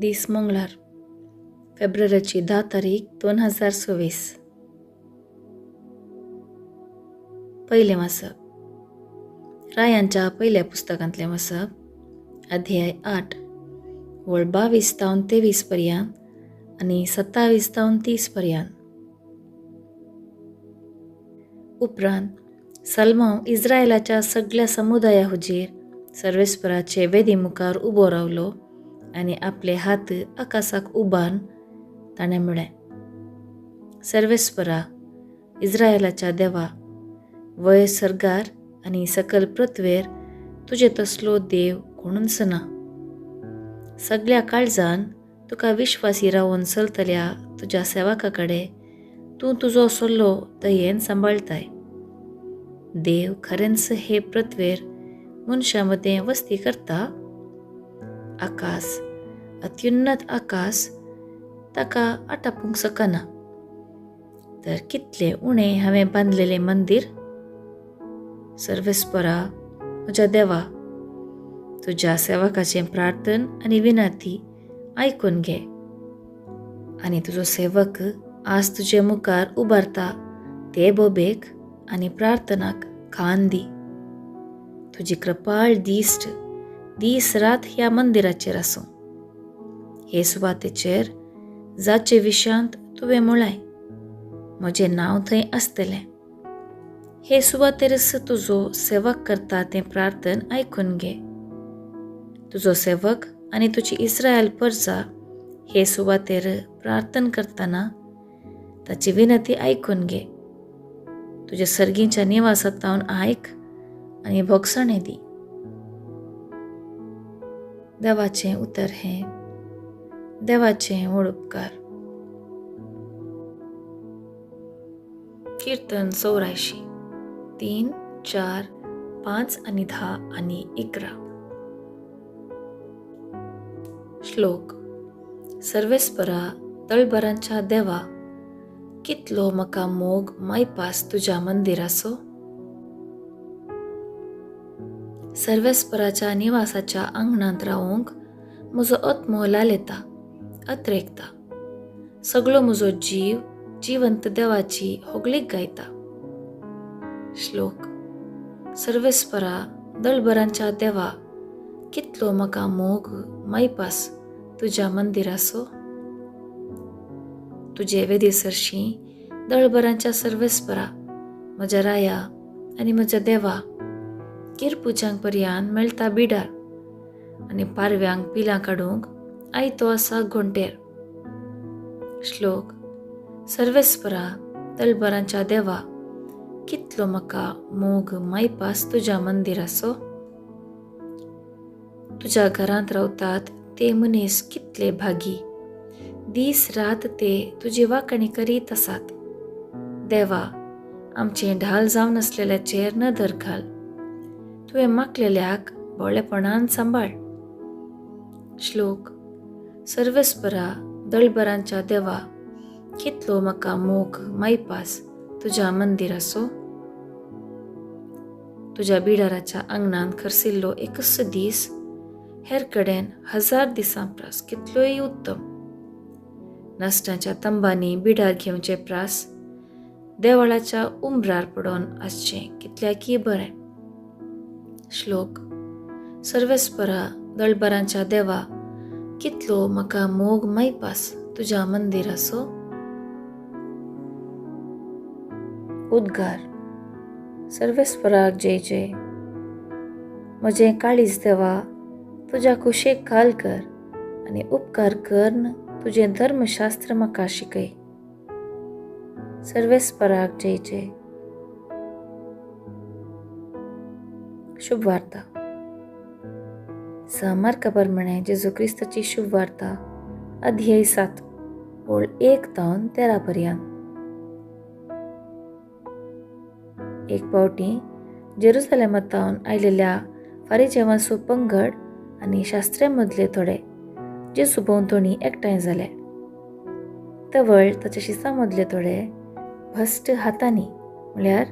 दीस मंगळार, फेब्रुवारीची 10 तारीख 2026. पयलें वाचप रायांच्या पयल्या पुस्तकांतलें वाचप, अध्याय 8 वळ 22 तावन 23 पर्यंत आनी 27 तावन 30 पर्यंत. उपरांत सलमांव इस्रायलाच्या सगळ्या समुदाया हुजीर सर्वेस्पराचे वेदी मुखार उबो रावलो आनी आपले हात आकाशाक उबारून ताणें म्हळें, सर्वेस्परा, इस्रायलाच्या देवा, वयर सर्गार आनी सकल पृथ्वेर तुजे तसलो देव कोणूच ना. सगळ्या काळजान तुका विश्वासी रावन चलतल्या तुज्या सेवका कडेन तूं तुजो सल्लो दयेन सांबाळताय. देव खरेंच हे पृथ्वेर मनशां मदें वस्ती करता? आकाश, अत्युन्नत आकाश ताका आटापूंक शकना, तर कितलें उणें हांवें बांदलेलें मंदीर. सर्वेस्परा म्हज्या देवा, तुज्या सेवकाचें प्रार्थन आनी विनंती आयकून घे आनी तुजो सेवक आज तुजे मुखार उबारता ते बोबेक आनी प्रार्थनाक कान दी. तुजी कृपाळ दिश्ट दीस रात ह्या मंदिराचेर आसूं. हे सुवातेचेर जाचे विशयांत तुवें म्हळें, म्हजें नांव थंय आसतलें, हे सुवातेरच तुजो सेवक करता तें प्रार्थन आयकून घे. तुजो सेवक आनी तुजी इस्रायल परजा हे सुवातेर प्रार्थन करतना ताची विनंती आयकून घे. तुज्या सर्गीच्या निवासांत आयक आनी भोगसणें दी. देवाचें उतर हें देवाचें व्हड उपकार. कीर्तन 84, 3, 4, 5 आनी 10 आनी 11. श्लोक. सर्वेस्परा तळबरांच्या देवा, कितलो म्हाका मोग मायपास तुज्या मंदिराचो. सर्वेस्पराच्या निवासाच्या आंगणांत रावूंक म्हजो आत्मो लालेता, अत्रेकता. सगळो म्हजो जीव जिवंत देवाची होगळीक गायता. श्लोक. सर्वेस्परा दळबरांच्या देवा, कितलो म्हाका मोग मायपास तुज्या मंदिराचो. तुजे वेदी सरशी दळबरांच्या सर्वेस्परा म्हज्या राया आनी म्हज्या देवा, किरपुजांक पर्यान मेळटा बिडार आनी पारव्यांक पिलां काडूंक आयतो आसा घोंटेर. श्लोक. सर्वेस्परा तलबरांच्या देवा, कितलो म्हाका मोग मायपास तुज्या मंदिराचो. तुज्या घरांत रावतात ते मनीस कितले भागी, दीस रात ते तुजी वाकणी करीत आसात. देवा, आमचें ढाल जावन आसलेल्याचेर नदर घाल, तुवें मागलेल्याक बोळेपणान सांबाळ. श्लोक. सर्वेस्परा दळबरांच्या देवा, कितलो म्हाका मोग मायपास तुज्या मंदिराचो. तुज्या बिडाराच्या आंगणांत खर्सिल्लो एकच दीस हेर कडेन 1000 दिसां प्रास कितलोय उत्तम. नश्टांच्या तंबांनी बिडार घेवचे प्रास देवळाच्या उंबरार पडोन आसचें कितल्याकीय बरें. श्लोक. सर्वेस्परा दळबरांच्या देवा, कितलो म्हाका मोग मायपास तुज्या मंदिराचो. उद्गार. सर्वेस्पराक जय जय. म्हजें काळीज देवा तुज्या कुशेक घाल कर आनी उपकार करन तुजें धर्मशास्त्र म्हाका शिकय. सर्वेस्पराक जय जय. शुभ वार्ता. मार्का प्रमाणे जेजू क्रिस्ताची शुभ वार्ता, अध्याय 7, ओळ 1 तावन 13 पर्यंत. एक पावटी जेरुसलेमा तावन आयलेल्या फारिजेवांचो पंगड आनी शास्त्र्यां मदले थोडे जेजू भोंवतणी एकठांय जाले. तवळ ताच्या शिसां मदले थोडे भश्ट हातांनी, म्हळ्यार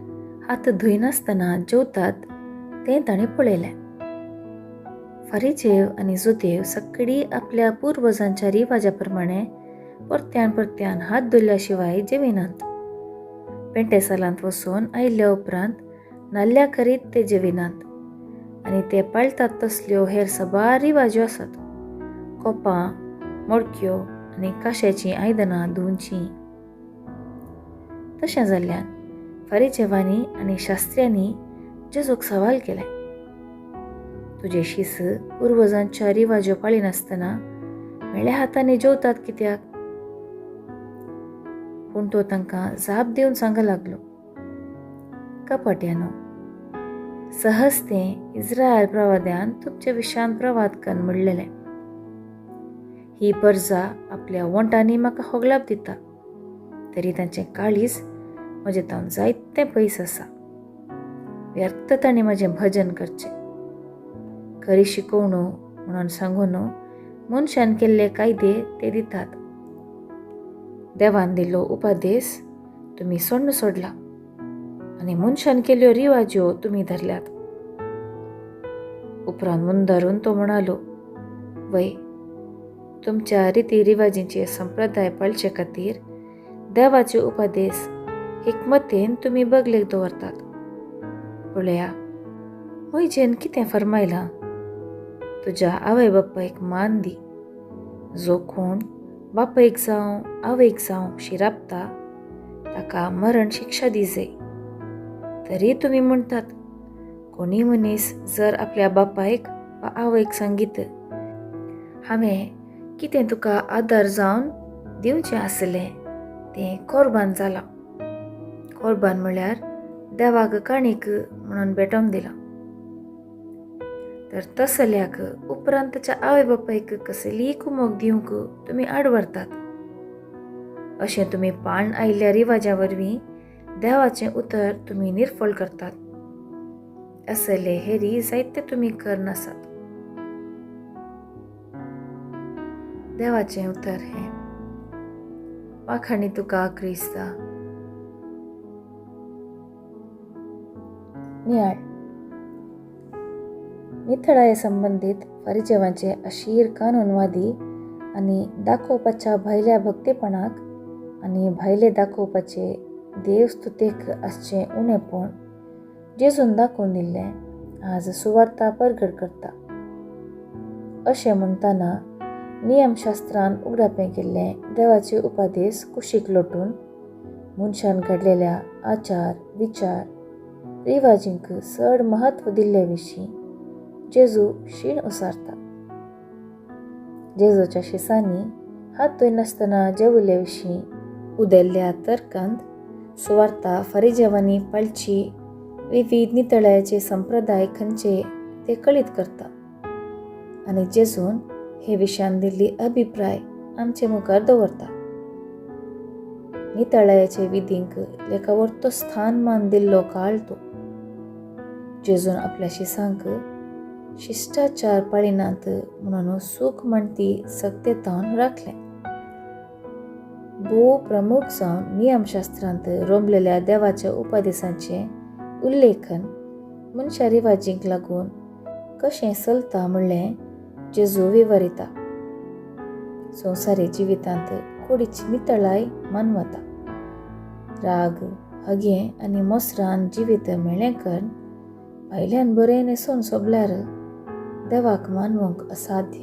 हात धुयनासतना जेवतात तें ताणें पळयलें. फारिजेव आनी जुदेव सगळीं आपल्या पुर्वजांच्या रिवाजा प्रमाणे परत्यान परत्यान हात धुल्या शिवाय जेविनात. पेंटेसालांत वचून आयिल्ल्या उपरांत नाल्ल्या करीत ते जेविनात आनी ते पाळटात तसल्यो हेर साबार रिवाज्यो आसात. कोपां, मडक्यो आनी काश्याचीं आयदनां धुवचीं. तशें जाल्ल्यान फारिजेवांनी आनी शास्त्र्यांनी जेजूक सवाल केलें, तुजे शीस पुर्वजांच्या रिवाज्यो पाळिनासतना मेळ्या हातांनी जेवतात कित्याक? पूण तो तांकां जाप दिवन सांग लागलो, कपट्यानो, सहज तें इस्रायल प्रवाद्यान तुमच्या विशान प्रवाद कन म्हणलेलें, ही परजा आपल्या वोंटांनी म्हाका होगलाप दिता, तरी तांचें काळीज म्हजें तावन जायतें पयस आसा. व्यर्थ तांणी म्हजें भजन करचें, खरी शिकोवणू म्हणून सांगून मनशान केल्ले कायदे ते दितात. देवान दिल्लो उपदेस तुमी सोडून सोडला आनी मनशान केल्ल्यो रिवाज्यो तुमी धरल्यात. उपरांत मुंदारून तो म्हणालो, वय, तुमच्या रिती रिवाजींचे संप्रदाय पाळचे खातीर देवाचे उपदेस हिकमतेन तुमी बगलेक दवरतात. पळया, म्हजेन कितें फर्मायलां, तुज्या आवय बापायक मान दी. जो कोण बापायक जावं आवयक जावं शिरापता ताका मरण शिक्षा दी जाय. तरी तुमी म्हणटात, कोणी मनीस जर आपल्या बापायक वा आवयक सांगीत, हांवें कितें तुका आदार जावन दिवचें आसलें तें कोरबान जालां. कोरबान म्हळ्यार देवाक काणीक म्हणून भेटोवन दिलां. तर तसल्याक उपरांत ताच्या आवय बापायक कसलीय कुमोक दिवंक तुमी आड व्हरतात. अशें तुमी पाळून आयिल्ल्या रिवाजा वरवीं देवाचें उतर तुमी निर्फळ करतात. असले हेरी जायते तुमी करनासात. देवाचें उतर हें. वाखाणी तुका क्रिस्ता. नियाळ. नितळाये संबंदीत फारिजेवांचे अशीर कानूनवादी आनी दाखोवपाच्या भायल्या भक्तेपणाक आनी भायले दाखोवपाचे देवस्तुतेक आसचें उणेपण जेजून दाखोवन दिल्लें आज सुवार्ता परगट करता. अशें म्हणटना नियमशास्त्रान उगडापें केल्लें देवाचे उपदेस कुशीक लोटून मनशान घडलेल्या आचार विचार रिवाजींक चड म्हत्व दिल्ले विशीं जेजू शीण उसारता. जेजूच्या शिसांनी हात धुयनासतना जेवले विशीं उदेल्ल्या तर्कांत सुवार्ता फारिजेवांनी पाळची विविध नितळायेचे संप्रदाय खंयचे ते कळीत करता आनी जेजून हे विशयान दिल्ली अभिप्राय आमचे मुखार दवरता. नितळायेचे विधींक लेखावरतो स्थान मान दिल्लो काळ तो. जेजून आपल्या शिसांक शिश्टाचार पाळिनात म्हणून सूख म्हणटी सक्तेतावन राखलें. भोव प्रमुख जावन नियमशास्त्रांत रोमलेल्या देवाच्या उपदेसांचें उल्लेखन मनशा रिवाजींक लागून कशें चलता म्हणलें जेजू विवरिता. संवसारी जिवितांत कुडीची नितळाय मानवता. राग, हगें आनी मोसरान जिवीत मेळ्ळें करून भायल्यान बरें न्हेसून सोबल्यार देवाक मानवंक असाध्य.